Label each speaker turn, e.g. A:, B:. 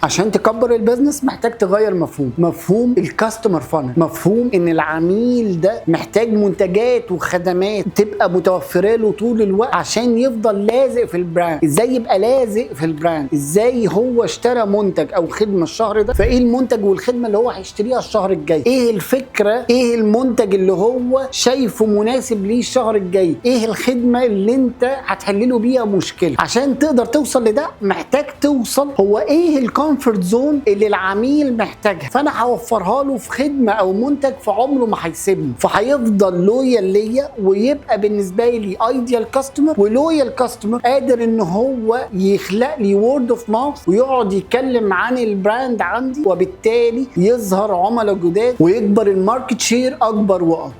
A: عشان تكبر ال business محتاج تغير مفهوم، مفهوم ال customer funnel، مفهوم ان العميل ده محتاج منتجات وخدمات تبقى متوفرة له طول الوقت عشان يفضل لازق في ال brand. ازاي يبقى لازق في ال brand؟ ازاي هو اشترى منتج او خدمة الشهر ده، فايه المنتج والخدمة اللي هو هيشتريها الشهر الجاي؟ ايه الفكره؟ ايه المنتج اللي هو شايفه مناسب ليه الشهر الجاي؟ ايه الخدمة اللي انت هتحل له بيها مشكله؟ عشان تقدر توصل لده محتاج توصل هو ايه ال comfort zone اللي العميل محتاجها، فانا هوفرها له في خدمة او منتج، فعمره ما هيسيبني، فهيفضل loyal ليا ويبقى بالنسبة لي ideal customer و loyal customer، قادر ان هو يخلق لي word of mouth ويقعد يتكلم عن ال brand عندي، وبالتالي يظهر عملاء جداد ويكبر ال market share اكبر واكبر.